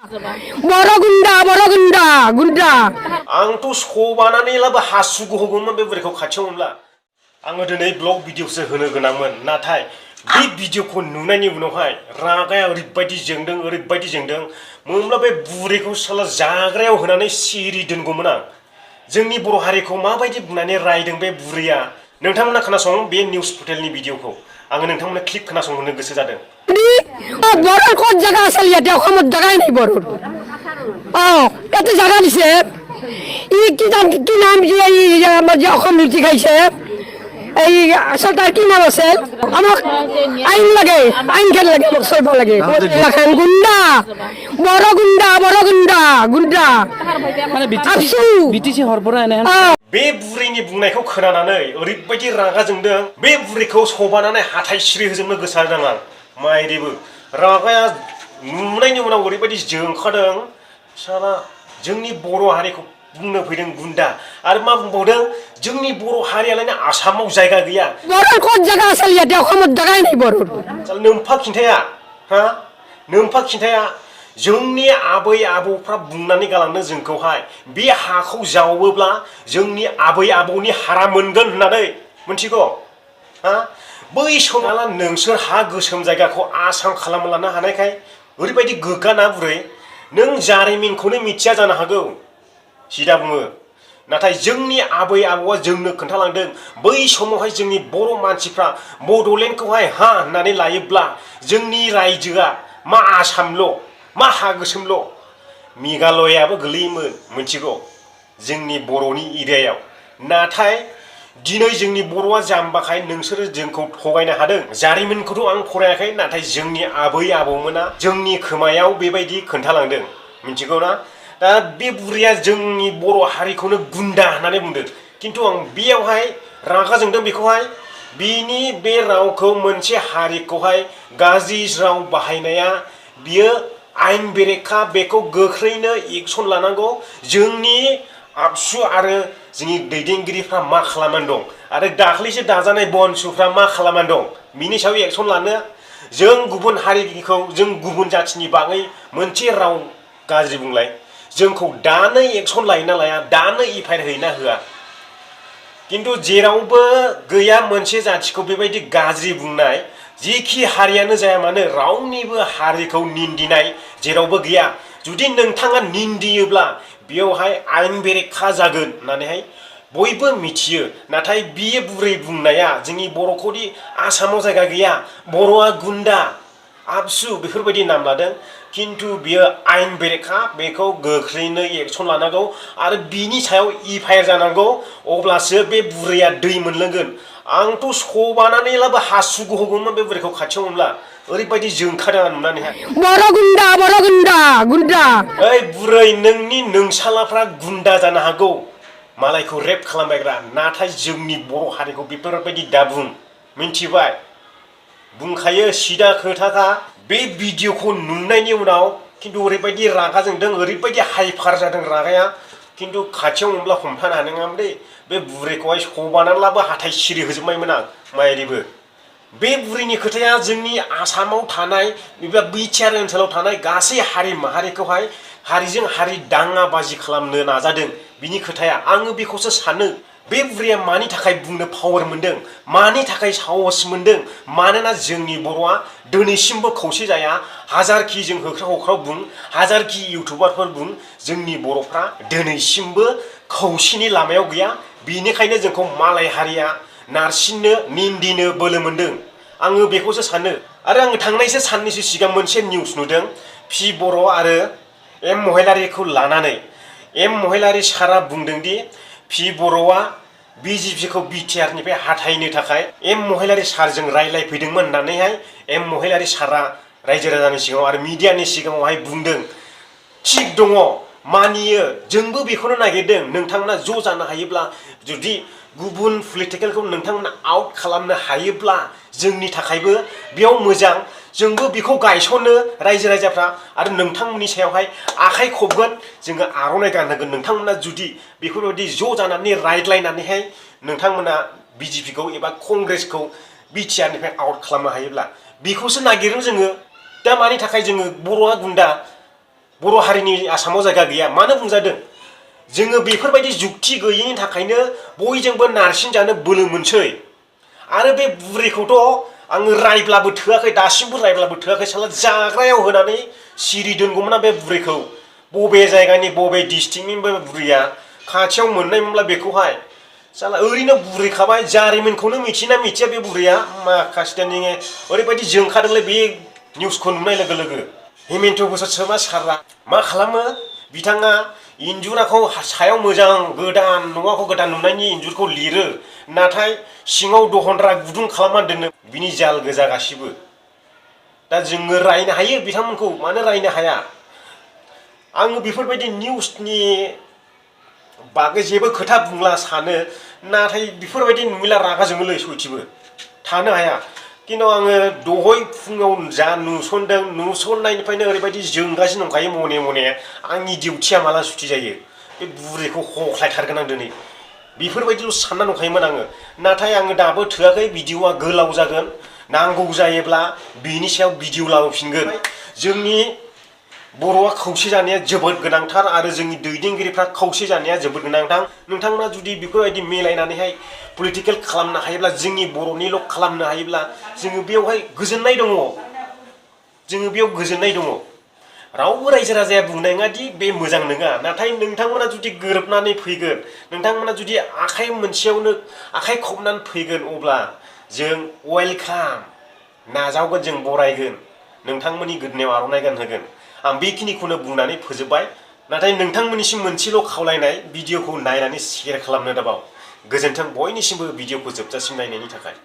Boro gunda, gunda. आंथ' सबानानैलाबो हासुगु होगौमोन बे बुरैखौ खाथियाव मोनब्ला आङो दिनै ब्लग भिडिअसो होनो गोनांमोन नाथाय बे भिडिअखौ नुनायनि उनावहाय रागाया ओरैबायदि जोंदों मोनब्ला बे बुरैखौ साला जाग्रायाव होनानै सिरि दोनगौमोन आं जोंनि बर' हारिखौ माबायदि बुंनानै रायदों बे बुरैया नोंथांमोना खोनासं बे निउस पर्टेलनि भिडिअखौ आङो नोंथांमोननो क्लिप खोनासंहोनो गोसो जादों বড়োর কোন জায়গা আছে ইয়াতে অসমত জায়গাই নাই বড়োর এত জায়গা দিছে কি নাম যে আমার যে অসম নীতি খাইছে এই আসল তার কি নাম আছে আমাক আইন লাগে আইন খেল লাগে আমাক চলব লাগে এখন গুন্ডা বড় গুন্ডা মানে বিটিসি হরবরা এনে बे बुरैनि बुंनायखौ खोनानानै ओरैबायदि रागा जोंदों बे बुरैखौ सबानानै हाथाय सिरि होजोबनो गोसो जादों आं माइरिबो रागाया नुनायनि उनाव ओरैबायदि जोंखादों साला जोंनि बर' हारिखौ बुंनो फैदों गुन्दा आरो मा बुंबावदों जोंनि बर' हारियालायनो आसामाव जायगा गैया बड़ोर कोन जायगा আছে ইয়াতে অসমত জায়গাই নাই বড়োর नोमफा खिन्थाया हा नोमफा खिन्थाया जोंनि आबै आबौफ्रा बुंनानै गालांदों जोंखौहाय बे हाखौ जावोब्ला जोंनि आबै आबौनि हारा मोनगोन होननानै मोनथिगौ हा बै समाव नोंसोर हा गोसोम जायगाखौ आसाम खालामना लानो हानायखाय ओरैबायदि गोग्गाना बुरै नों जारिमिनखौनो मिथिया जानो हागौ सिदा बुङो नाथाय जोंनि आबै आबौआ जोंनो खोन्थालांदों बै समावहाय जोंनि बर' मानसिफ्रा बड'लेण्डखौहाय हा होननानै लायोब्ला जोंनि रायजोआ मा आसामल' मा हा गोसोमल' मेघालयाबो गोलैयोमोन मोनथिगौ जोंनि बर'नि एरियायाव नाथाय दिनै जोंनि बर'आ जाम्बाखाय नोंसोरो जोंखौ थगायनो हादों जारिमिनखौथ' आं फरायाखै नाथाय जोंनि आबै आबौमोना जोंनि खोमायाव बेबायदि खोन्थालांदों मिथिगौ ना दा बे बुरैया जोंनि बर' हारिखौनो गुन्दा होननानै बुंदों खिन्थु आं बेयावहाय रागा जोंदों बेखौहाय बिनि बे रावखौ मोनसे हारिखौहाय गाज्रि राव बाहायनाया बियो आइन बेरेखा बेखौ गोख्रैनो एक्सन लानांगौ जोंनि आबसु आरो जोंनि दैदेनगिरिफ्रा मा खालामनानै दं आरो दाख्लैसो दाजानाय बनसुफ्रा मा खालामनानै दं बिनि सायाव एक्सन लानो जों गुबुन हारिखौ जों गुबुन जाथिनि बागै मोनसे राव गाज्रि बुंलाय जोंखौ दानो एक्सन लायोना लाया दानो एफआइआर होयोना होआ किन्तु जेरावबो गैया मोनसे जाथिखौ बेबायदि गाज्रि बुंनाय जिखि हारियानो जाया मानो रावनिबो हारिखौ निन्दिनाय जेरावबो गैया जुदि नोंथाङा निन्दियोब्ला बेयावहाय आइन बेरेखा जागोन होननानैहाय बयबो मिथियो नाथाय बियो बुरै बुंनाया जोंनि बर'खौदि आसामाव जायगा गैया बर'आ गुन्दा आबसु बेफोरबायदि नाम लादों किन्तु बियो आइन बेरेखा बेखौ गोख्रैनो एक्सन लानांगौ आरो बिनि सायाव एफआइआर जानांगौ अब्लासो बे बुरैया दै मोनलोंगोन आंथ' सबानानैलाबो हासुगु होगौमोन बे बुरैखौ खाथियाव मोनब्ला ओरैबायदि जोंखादों आं नुनानैहाय बड़ गुन्डा ओइ बुरै नोंनि नोंसालाफ्रा गुन्दा जानो हागौ मालायखौ रेप खालामबायग्रा नाथाय जोंनि बर' हारिखौ बेफोरबायदि दाबुं मिन्थिबाय बुंखायो सिदा खोथाखा बे भिडिअखौ नुनायनि उनाव किन्तु ओरैबायदि रागा जोंदों ओरैबायदि हाइपार जादों रागाया किन्तु खाथियाव मोनब्ला हमथानो हानाय नङामोन दे बे बुरैखौहाय सबानानैलाबो हाथाय सिरि होजोबबायमोन आं माइरिबो बे बुरैनि खोथाया जोंनि आसामाव थानाय एबा बिटिआर ओनसोलाव थानाय गासै हारि माहारिखौहाय हारिजों हारि दाङाबाजि खालामनो नाजादों बिनि खोथाया आङो बेखौसो सानो बे बुरैया मानि थाखाय बुंनो पावार मोनदों मानि थाखाय साहस मोनदों मानोना जोंनि बर'आ दिनैसिमबो खौसे जाया हाजारखि जों होख्राव होख्राव बुं हाजारखि इउटुबारफोर बुं जोंनि बर'फ्रा दिनैसिमबो खौसेनि लामायाव गैया बेनिखायनो जोंखौ मालाय हारिया नारसिननो निन्दिनो बोलो मोनदों आङो बेखौसो सानो आरो आङो थांनायसो साननैसो सिगां मोनसे निउस नुदों पि बर' आरो एम महिलारिखौ लानानै एम महिलारि सारा बुंदोंदि पि बर'आ बिजेपिखौ बिटिआरनिफ्राय हाथायनो थाखाय एम महिलारि सारजों रायलायफैदोंमोन होननानैहाय एम महिलारि सारा रायजो राजानि सिगाङाव आरो मिडियानि सिगाङावहाय बुंदों थिग दङ मानियो जोंबो बेखौनो नागिरदों नोंथांमोना ज' जानो हायोब्ला जुदि गुबुन पलिटिकेलखौ नोंथांमोना आउट खालामनो हायोब्ला जोंनि थाखायबो बेयाव मोजां जोंबो बेखौ गायसनो रायजो राजाफ्रा आरो नोंथांमोननि सायावहाय आखाइ खबगोन जोङो आर'नाइ गानहोगोन नोंथांमोना जुदि बेफोरबायदि ज' जानानै रायज्लायनानैहाय नोंथांमोना बिजेपिखौ एबा कंग्रेसखौ बिटिआरनिफ्राय आउट खालामनो हायोब्ला बेखौसो नागिरो जोङो दा मानि थाखाय जोङो बर'आ गुन्दा बर' हारिनि आसामाव जायगा गैया मानो बुंजादों जोङो बेफोरबायदि जुक्ति गैयैनि थाखायनो बयजोंबो नारसिनजानो बोलो मोनसै आरो बे बुरैखौथ' आङो रायब्लाबो थोआखै दासिमबो रायब्लाबो थोआखै साला जाग्रायाव होनानै सिरि दोनगौमोन बे बुरैखौ बबे जायगानि बबे डिस्ट्रिक्टनि बे बुरैया खाथियाव मोननायमोनब्ला बेखौहाय साला ओरैनो बुरैखाबाय जारिमिनखौनो मिथिना मिथिया बे बुरैया माखासे नोङो ओरैबायदि जोंखादोंलै बे निउसखौ नुनाय लोगो लोगो हेमेन्त बसुमतारी सारआ मा खालामो बिथाङा इन्जुराखौ सायाव मोजां गोदान न'आखौ गोदान नुनायनि इन्जुरखौ लिरो नाथाय सिङाव दहनग्रा गुदुं खालामना दोनो बिनि जाल गोजा गासिबो दा जोङो रायनो हायो बिथांमोनखौ मानो रायनो हाया आङो बेफोरबायदि निउसनि बागै जेबो खोथा बुंला सानो नाथाय बेफोरबायदि नुयोला रागा जोङोलै सयथिबो थानो हाया किन्तु आङो दहाय फुङाव जा नुसनदों नुसननायनिफ्रायनो ओरैबायदि जोंगासिनो दंखायो मने मने आंनि डिउटिया माला सुथि जायो बे बुरैखौ हख्लायथारगोन आं दिनै बेफोरबायदिल' सानना दंखायोमोन आङो नाथाय आङो दाबो थोआखै भिडिअआ गोलाव जागोन नांगौ जायोब्ला बिनि सायाव भिडिअ लाबोफिनगोन जोंनि बर'आ खौसे जानाया जोबोद गोनांथार आरो जोंनि दैदेनगिरिफ्रा खौसे जानाया जोबोद गोनांथार नोंथांमोना जुदि बेफोरबायदि मिलायनानैहाय पलिटिकेल खालामनो हायोब्ला जोंनि बर'निल' खालामनो हायोब्ला जोङो बेयावहाय गोजोननाय दङ जोङो बेयाव गोजोननाय दङ रावबो रायजो राजाया बुंनाय नङा दि बे मोजां नङा नाथाय नोंथांमोना जुदि गोरोबनानै फैगोन नोंथांमोना जुदि आखाइ मोनसेयावनो आखाइ खबनानै फैगोन अब्ला जों वेलकाम नाजावगोन जों बरायगोन नोंथांमोननि गोदोनायाव आर'नाइ गानहोगोन आं बेखिनिखौनो बुंनानै फोजोबबाय नाथाय नोंथांमोननिसिम मोनसेल' खावलायनाय भिडिअखौ नायनानै शेयार खालामनो दाबाव गोजोन्थों बयनिसिमबो भिडिअखौ जोबजासिम नायनायनि थाखाय